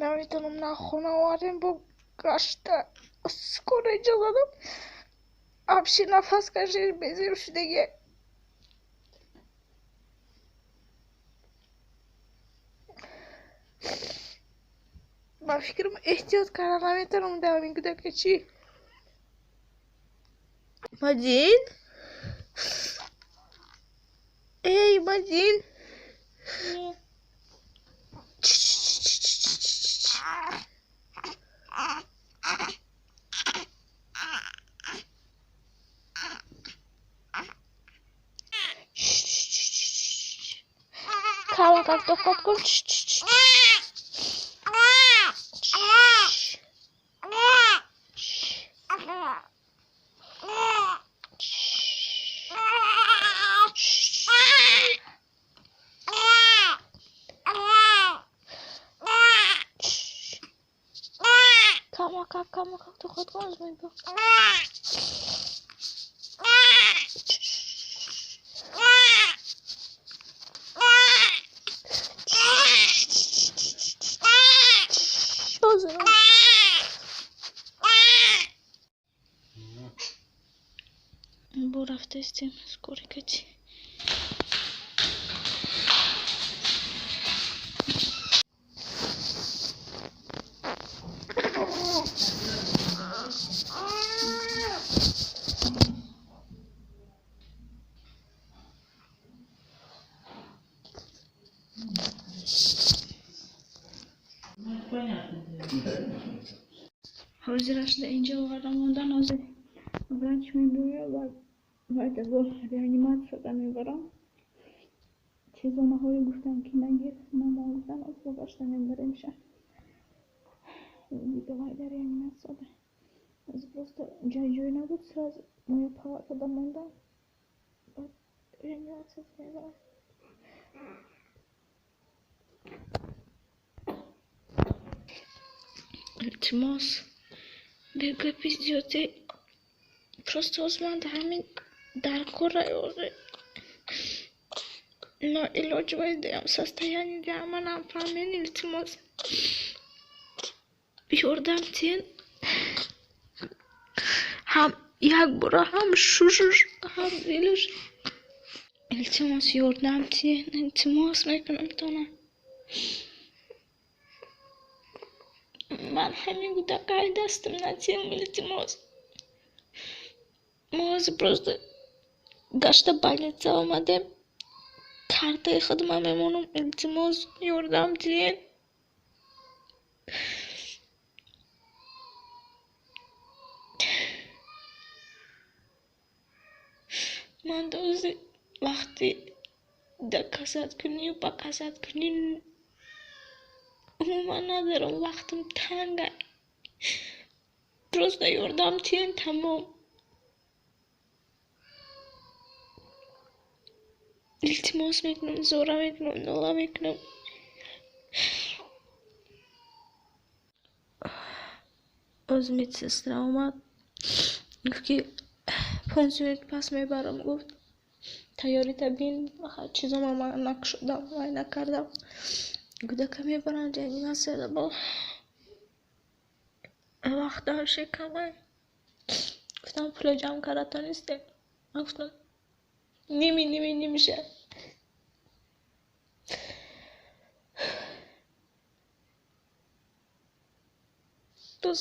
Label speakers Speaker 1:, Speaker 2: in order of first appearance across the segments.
Speaker 1: Наметавонам, на хона овардем, бо гашта скоро иҷо задам. Вообще нафас кашиш безеб шудагия. Ба фикрам, эҳтиёт карда наметавонам дар ҳамин кӯдака чӣ. Мадин? Эй, Мадин! Камакак тоқтат кун. Камакак, камакак тоқтат кун. Бо рафтаистем скорый кати. Ҳозираш да инҷо оварда мондан, ҳозир врач мебиёяд ва бо реаниматсияда мебарам. Чизонаҳое гуфтам, ки нагир, мамо гуфтан, озо гашта мебаремша. Дига вайда реаниматсияда. Ҳозир просто ҷой ҷой набуд, сразу моя палатада мондам. Баъд реаниматсияда мебарам. Илтимос, бегапи зиёде, просто ҳозир ман дар ҳамин дар кора ҳозир ноилоҷ вайдаям, состояние диҳам, манам фаҳмед, илтимос, ёрдам тиҳед. Ҳам як бора ҳам шушуш, ҳам дилуш. Илтимос, ёрдам тиҳед, илтимос мекунам тона. Ман ҳамин кӯдакаи дастам натиҳам, илтимос. Мо ҳозир просто гашта больница омадем. Картаи худма мемонам, илтимос, ёрдам диҳед. Ман ҳозир вақти доказать кунию показать кунӣ умуман надорам, вақтам танга. Просто ёрдам диҳед, тамом. Илтимос мекунам, зора мекунам, нола мекунам. Ҳозир медсестра омад, гуфт, ки 5 минут пас мебарам, гуфт. Тайёрита бин, чизома ман накушодам, вай накардам. Кӯдака мебарам реаниматсияда, бо вақтам шекамай. Гуфтам, пула ҷамъ карда тонистем. Ман гуфтам, ними ними нимиша. Боз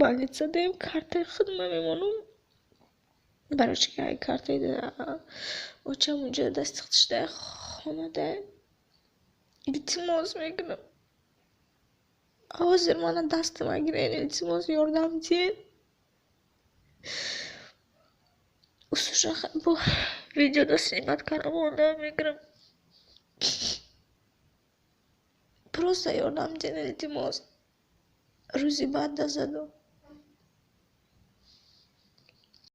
Speaker 1: больница даем, картаи худма мемонам. Барои чӣ ки ай картаи очам унҷо дасти худшда хонада. Илтимос мекунам. Ҳозир мана дастама гирен, илтимос, ёрдам диҳед. Усуша бо видеода снимать кардам, монда мекунам. Просто ёрдам диҳед, илтимос. Рӯзи баъд дазадум.